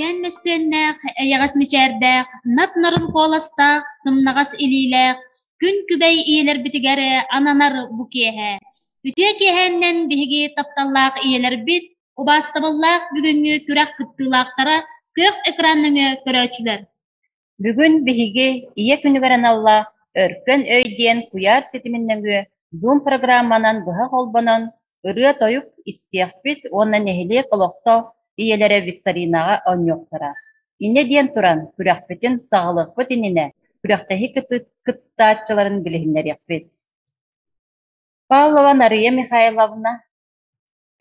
Эдэркээн мөссүөннээх, эйэҕэс мичээрдээх, нап-нарын куоластаах, сымнаҕас илиилээх, күн күбэй ийэлэрбитигэр ананар бу киэһэ. Үтүө киэһээннэн биһиги тапталлаах ийэлэрбит, убаастабыллаах бүгүҥҥү күрэх кыттыылаахтара, күөх экран нөҥүө көрөөччүлэр. Бүгүн биһиги Ийэ күнүгэр аналлаах Өркөн өй диэн куйаар ситимин нөҥүө Zoom программанан быһа холбонон, ырыа-тойук истиэхпит уонна нэһилиэк олохтоох ийэлэрэ викторинаҕа оонньуохтара. Инньэ диэн туран, күрэхпитин саҕалыахпыт иннинэ күрэхтэһии кыттааччыларын билиһиннэриэхпит. Павлова Нарыйа Михайловна,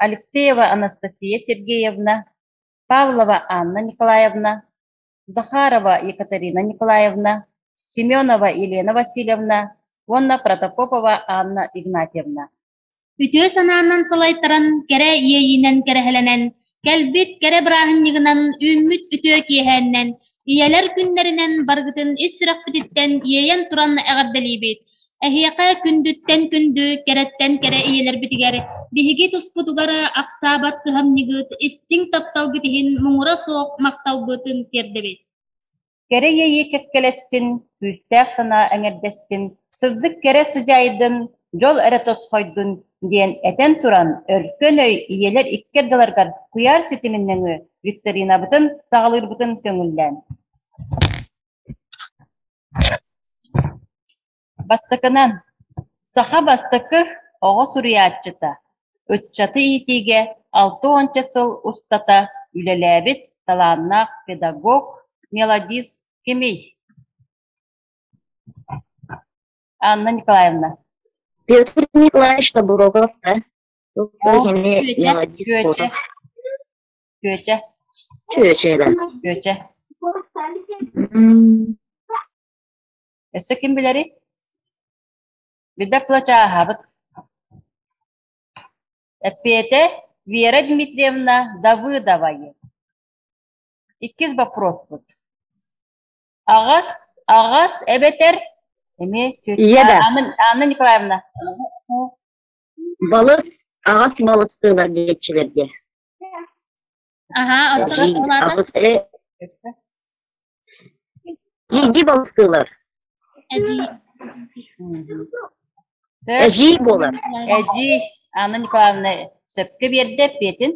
Алексеева Анастасия Сергеевна, Павлова Анна Николаевна, Захарова Екатерина Николаевна, Семенова Елена Васильевна уонна Протопопова Анна Игнатьевна. Үтүө санаанан салайтаран, кэрэ иэйиинэн кэрэһэлэнэн, кэлбит кэрэ бырааһынньыгынан, үүммүт үтүө киэһээннэн, ийэлэр күннэринэн барыгытын ис сүрэхпититтэн иэйэн туран эҕэрдэлиибит! Эһиэхэ күндүттэн күндү, кэрэттэн кэрэ ийэлэрбитигэр биһиги туспутугар ахсаабат кыһамньыгыт, истиҥ тапталгыт иһин муҥура суох махталбытын тиэрдэбит. Кэрэ иэйии кэккэлэстин, күүстээх санаа эҥэрдэстин, сырдык кэрэ сыдьаайдын, дьол эрэ тосхойдун диэн этэн туран, өркөн өй ийэлэр икки ардыларыгар куйаар ситимин нөҥүө викторинабытын саҕалыырбытын көҥүллээн. Бастакынан, саха бастакы оҕо суруйааччыта, ыччаты иитиигэ алта уонча сыл устата үлэлээбит талааннаах педагог, мелодист кимий? Анна Николаевна. Петр Николаевич Тобурогов, да? Мелодист Чүөчэ. Чүөчэ. Чүөчэ, да. Чүөчэ. Өссө ким билэрий? Билбэт була чааһабыт. Эппиэтэ Вера Дмитриевна Давыдовайы. Иккис вопроспут. Аҕас, аҕас эбэтэр эмиэ Ийэ да. Анна, Анна Николаевна. Балыс, аҕас балыстыылар диэччилэргэ. Аһаа, оттон ол Аҕыс э Өссө. Дьиди балыстыылар. Эдьиий. Сөп. Эдьиий буолар. Эдьиий Анна Николаевна сөпкө биэрдэ эппиэтин.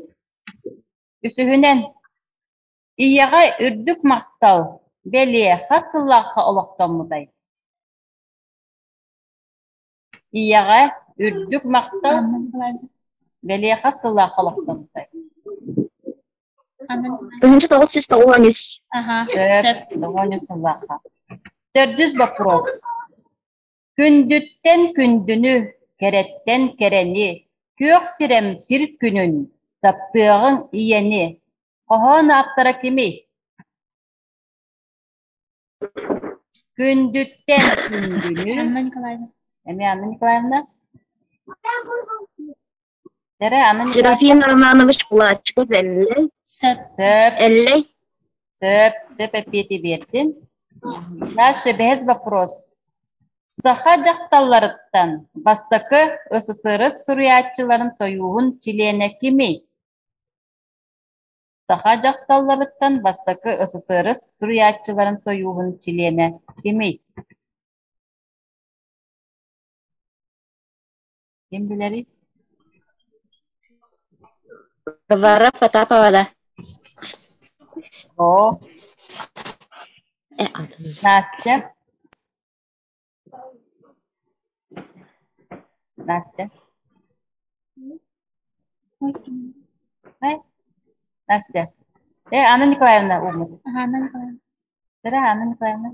Үсүһүнэн, ийэҕэ үрдүк махтал бэлиэ хас сыллаахха олохтоммутай? Ийэҕэ үрдүк махтал бэлиэ хас сыллаахха олохтоммутай? 1993. Сөп, тоҕус сыллаахха. Төрдүс боппуруос. Күндүттэн күндүнү, кэрэттэн кэрэни, күөх сирэм сир күнүн, таптыаҕыҥ ийэни. Хоһоон ааптара кимий? Күндүттэн күндүнү. Анна Николаевна. Эмиэ Анна Николаевна. Эрэ Анна Николаевна. Серафим Романович Кулачиков Эллэй. Сөп. Сөп. Эллэй. Сөп. Сөп эппиэти биэрдин. Дальше бэһис вопрос. Саха дьахталларыттан бастакы СССР суруйааччыларын сойууһун чилиэнэ кимий? Саха дьахталларыттан бастакы СССР суруйааччыларын сойууһун чилиэнэ кимий? Ким билэрий? Варвара Потапова да. О, Настя. Настя. Ай, Настя. Анна Николаевна ууммут. Анна Николаевна. Тара Анна Николаевна.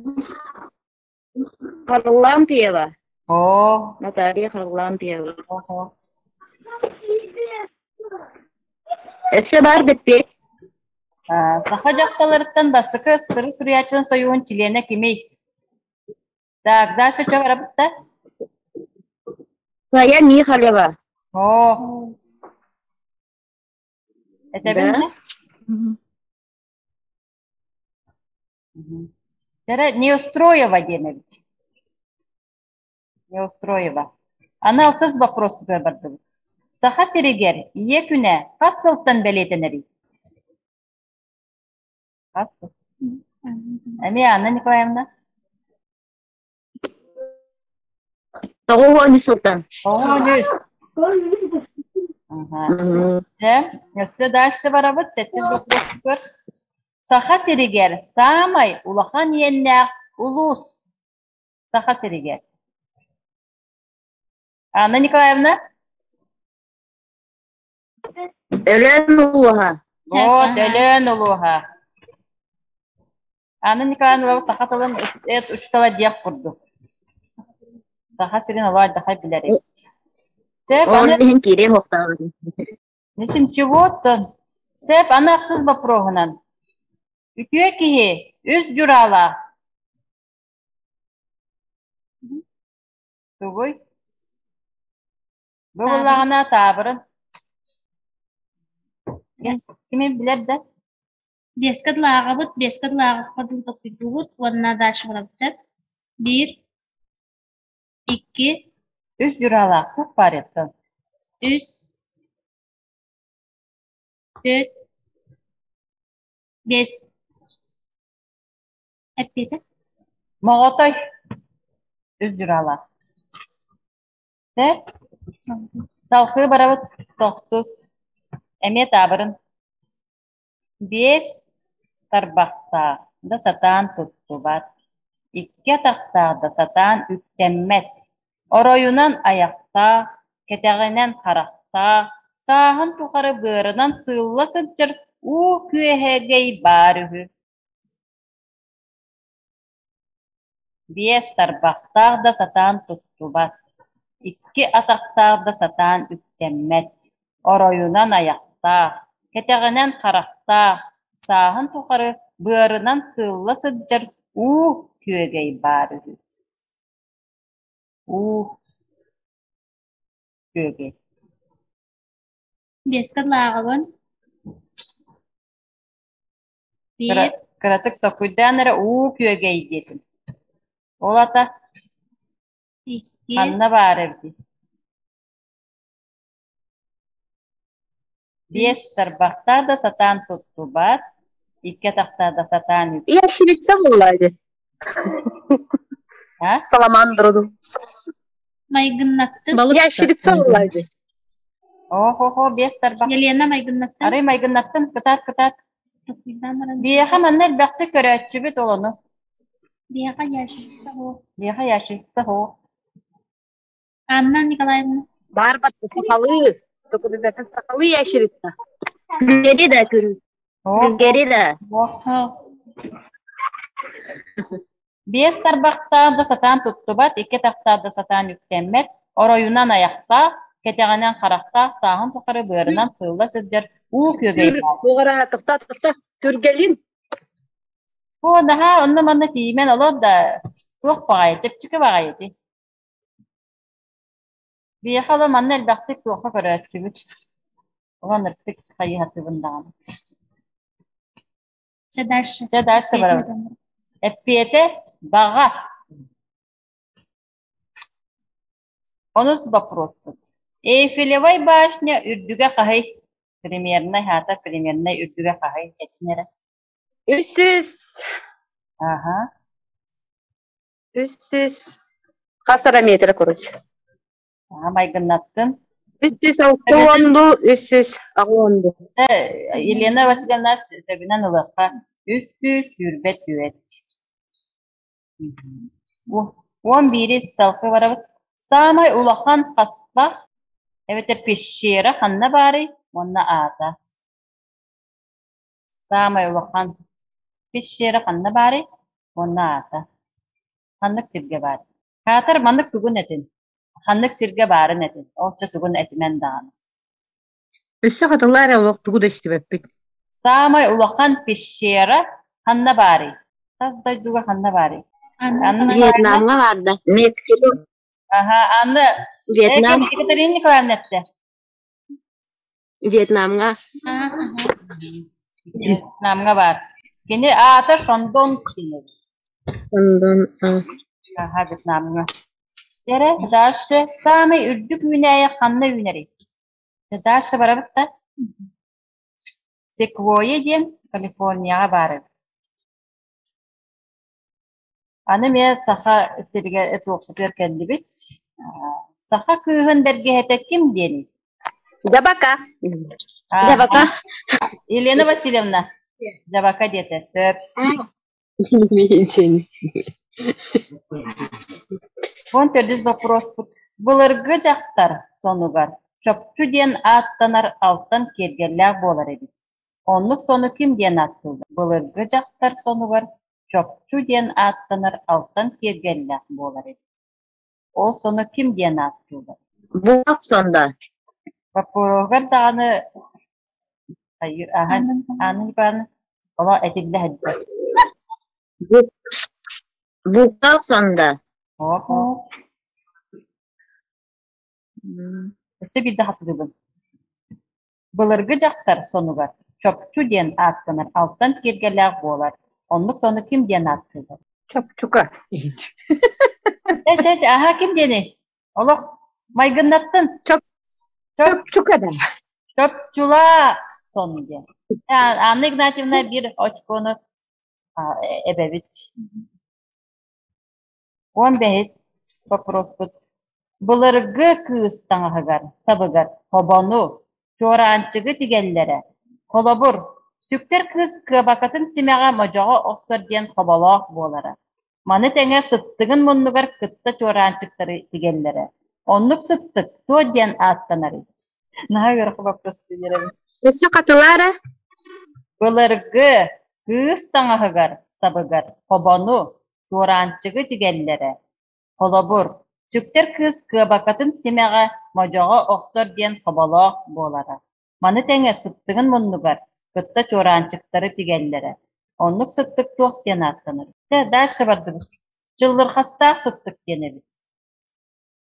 Харлампьева. О. Наталья Харлампьева. Ого. Өссө баар дэппиэт. Саха дьахталарыттан бастакы сыры суруйааччыларын сойуһун чилиэнэ кимий? Так, дальше что барабытта? Сая Михалева. О. Этэбин да? Тәрэ Неустроева диэн эбит. Неустроева. Аны алтыс вопрос бардыбыт. Саха сиригэр Ийэ күнэ хас сылтан бэлиэтэнэрий? Хас? Эмиэ Анна Николаевна? 93 сылтан. 93. Дьэ, өссө дальше барабыт, сэттис боппуруоспутугар. Саха сиригэр саамай улахан иэннээх улуус. Саха сиригэр. Анна Николаевна? Өлөөн улууһа. Вот, Өлөөн улууһа. Анна Николаевна саха тылын эт учуутала диэх курдук. Саха сирин олоо дахай билэр эбит. Сөп, Ол аны иһин киириэм уохтаабытым. Ничего-то. Сөп, аны ахсыс боппуруоһунан. Үтүө киһи үс дьураалаах. Тугуй? Бу буоллаҕына таабырын. Кими билэр да? Биэскэ дылы ааҕабыт, биэскэ дылы ааҕыахпар дылы толкуйдуубут уонна дальше барабыт сөп. Биир, икки, Үс дьураалаахтык баар үс, түөрт, биэс. Эппиэтэ? Моҕотой. Үс дьураалаах. Салхыы барабыт тохтус. Эмиэ таабырын. Биэс тарбахтаах да сатаан туттубат, икки атахтаах да сатаан үктэммэт, оройунан айахтаах, кэтэҕинэн харахтаах, сааһын тухары быарынан сыылла сылдьар уу күөһэгэй баар үһү. Биэс тарбахтаах да сатаан туттубат, икки атахтаах да сатаан үктэммэт, оройунан айахтаах, кэтэҕинэн харахтаах, сааһын тухары быарынан сыылла сылдьар уу күөгэй баар үһү. Уу күөгэй. Биэскэ дылы ааҕабын. Биир, Кыратык толкуйдаан эрэ уу күөгэй диэтим. Ол ата икки, ханна баар эбитий? Биэс тарбахтаах да сатаан туттубат, икки атахтаах да сатаан үк. Ящерица буолла дии. А? Саламандра дуу. Майгыннаттым. Ящерица буолла дии. О-хо-хо, биэс тарбах. Елена майгыннаттым. Арай майгыннаттым, кытаат, кытаат. Толкуйдаан баран. Биэхэ манна элбэхтик көрөөччүбүт ол ону. Биэхэ ящерица хоо. Биэхэ ящерица хоо. Анна Николаевна. Баар батты сахалыы. Только бэппин сахалыы ящерица. Күлгэри да күл. О, Күлгэри да. о. Хоо. Биэс тарбахтаах да сатаан туттубат, икки атахтаах да сатаан үктэммэт, оройунан айахтаах, кэтэҕинэн харахтаах, сааһын тухары быарынан сыылла сылдьар уу күөгэй Түр, баар. тугара тохта тохта. Түргэлин. Оо, наһаа онно-манна тиийимэн олор да, туох баҕайы, чэпчэки баҕайы ити. Биһиэхэ олор манна элбэхтик туохха көрөөччүбүт. Улан ыртык хайыһатыбын даҕаны. Чэ дальше. Дьэ, дальше барабыт. Эппиэтэ баҕа. Онус боппуруоспут. Эйфелевай башня үрдүгэ хаһый? Примернай аата примернай үрдүгэ хаһый? Этин эрэ. Үс Аха. Үс хас эрэ метр короче. Аха, майгыннаттым. 360 дуу, 380 дуу. Елена Васильевна сөбүнэн ылыахха. 324. 11 салгыы барабыт. Саамай улахан хаспах эбэтэр пещера ханна баарый уонна аата? Саамай улахан пещера ханна баарый уонна аата? Ханнык сиргэ баар? Аатар маннык тугун этин? Ханнык сиргэ баарын этин? Ол чэ тугун этимэн даҕаны. Өссө хатылаа эрэ олох тугу да истибэппит. Саамай улахан пещера ханна баарый? Тас дойдуга ханна баарый? Анна Анна Николаевна. Вьетнамҥа баарда. Мексика. Аха, Анна Вьетнам. Екатерина Николаевна эттэ. Вьетнамҥа. Аха. Вьетнамҥа баар. Кини аата Шондон кини. Онтон Аха, Вьетнамҥа. Эрэ, дальше саамай үрдүк үүнээйи ханна үүнэрий? Дальше барабыт да? Секвойя диэн Калифорнияҕа баар эбит. Аны эмиэ Саха сиригэр туохпутугар кэллибит. Саха кыыһын бэргэһэтэ ким диэний? Дьабака. Дьабака. Елена Васильевна. Дьабака диэтэ, сөп. Уон төрдүс боппуруоспут. Былыргы дьахтар сонугар чопчу диэн ааттанар алтан киэргэллээх буолар эбит. Оннук сону ким диэн ааттыыллар? Былыргы дьахтар сонугар чопчу диэн ааттанар алтан киэргэллээх буолар эбит. Ол сону ким диэн ааттыыллар? Буолак сонда. Боппуруоһугар даҕаны хайыыр аһан Анна Николаевна олох этиллэ сылдьар. Букал сонда. Оһо. Өссө биирдэ хатылыыбын. Былыргы дьахтар сонугар чопчу диэн ааттанар алтан киэргэлээх буолар. Оннук сону ким диэн ааттыыллар? Чопчука. Э, чэ, чэ, аһа ким диэний? Олох майгыннаттын. Чопчука да. Чопчулаах сон диэн. Анна Игнатьевна биир очкону эбэбит. Уон бэһис боппуруоспут. Былыргы кыыс таҥаһыгар, сабыгар хобону, чуораанчыгы тигэллэрэ. Холобур, сүктэр кыыс кыабакатын симэҕэ модьоҕо охсор диэн хоболоох буолара. Маны тэҥэ сыттыгын муннугар кытта чуораанчыктары тигэллэрэ. Оннук сыттык туох диэн ааттанарый? Наһаа ыарахан боппуруос биэрэбин. Өссө хатылаара? Былыргы кыыс таҥаһыгар, сабыгар хобону, чуораанчыгы тигэллэрэ. Холобур, сүктэр кыыс кыабакатын симэҕэ модьоҕо охсор диэн хоболоох буолара. Маны тэҥэ сыттыгын муннугар кытта чуораанчыктары тигэллэрэ. Оннук сыттык туох диэн ааттанар? Дьэ, дальше бардыбыт. Чыллырхастаах сыттык диэн эбит.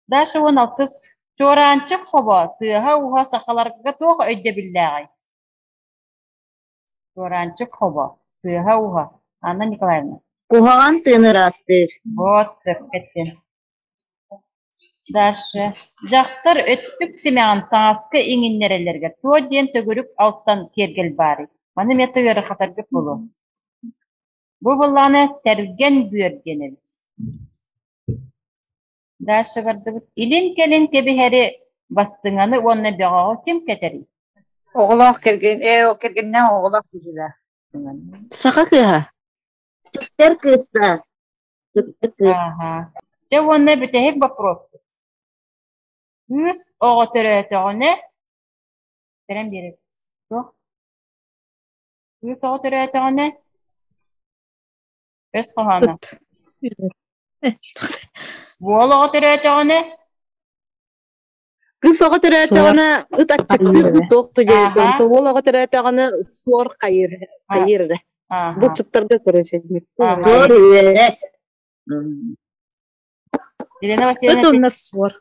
Даша уон алтыс. Чуораанчык хобо тыаһа-ууһа сахаларга туох өйдөбүллээҕий? Чуораанчык хобо тыаһа-ууһа Анна Николаевна. Куһаҕан тыын ыраастыыр. Вот, сөпкө эттин. Дальше. Дьахтар өттүк симэҕин таҥаска иҥиннэрэллэригэр туох диэн төгүрүк алтан киэргэл баарый? Маны эмиэ тыгыарахатаргыт буолуо. Бу былааны тэргэн бүөр диэн эбит. Дальше бардыбыт. Илин-кэлин кэбиһэри бастыҥаны уонна бөҕөҕү ким кэтэрий? Оҕолоох кэргэн, ээ, кэргэннээх оҕолоох киһилээх. Саха кыыһа. Түктэр кыыста. Түктэр кыыс. Ааһа. Дьэ уонна бүтэһик боппуруоспут. Кыыс оҕо төрөөтөҕүнэ, тэрэн биэрэбит. Туох? Кыыс оҕо төрөөтөҕүнэ, өс хоһооно. Ыт. Уол оҕо төрөөтөҕүнэ, Кыыс оҕо төрөөтөҕүнэ ыт аччыктыыр дуу туох да диэн Ааһа. уол оҕо төрөөтөҕүнэ суор хайыр хайыр эрэ. Бу Ааһа. чуттарга короче Ааһа. Суор үөрэр. Елена Ыт Васильевна уонна суор.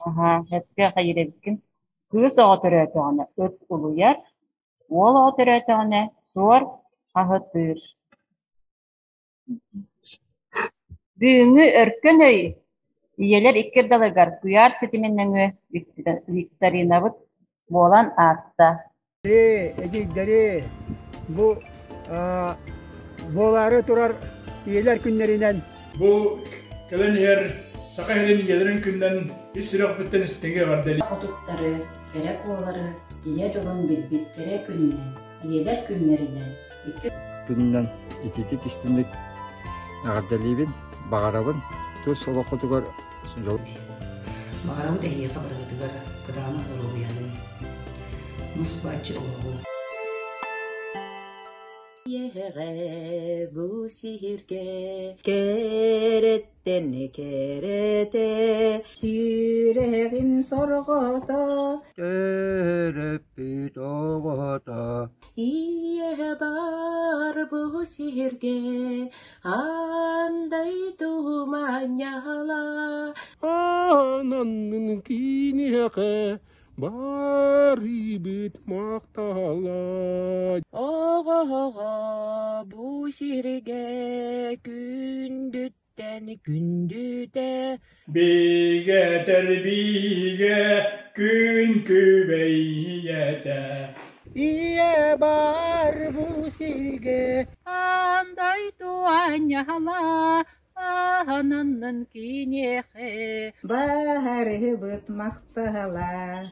Аһа, сөпкө хайыр эбиккин. Кыыс оҕо төрөөтөҕүнэ ыт улуйар, уол оҕо төрөөтөҕүнэ суор хаһытыыр. Бүгүҥҥү Өркөн өй ийэлэр икки ардыларыгар куйаар ситимин нөҥүө викторинабыт буолан ааста. Эдьиийдэри бу буолаары турар ийэлэр күннэринэн Бу кэлэн иһэр Саха сирин ийэлэрин күнүнэн ис сүрэхпиттэн истиҥи эҕэрдэлиибин. Хотуттары, кэрэ куолары, ийэ дьолун билбит кэрэ күнүнэн, ийэлэр күннэринэн икки Күнүнэн итиитик истиҥник эҕэрдэлиибин, баҕарабын тус олоххутугар дьол Баҕарабыт эһиэхэ барыгытыгар кытаанах доруобуйаны, мус-бааччы олоҕу. Ийэҕэ бу сиргэ Кэрэттэн кэрэтэ Сүрэҕим сорҕото Төрөппүт оҕото Ийэ бар бу сиргэ Аан дойду манньала Аананнын киниэхэ Барыбыт махтала Оҕоҕо бу сиргэ күндүттэн күндүтэ Бигэтэр бигэ күн күбэй ийэтэ Ийэ бар бу сиргэ Аан дойду анньала. Ананнын киниэхэ Баарыһыбыт махтала.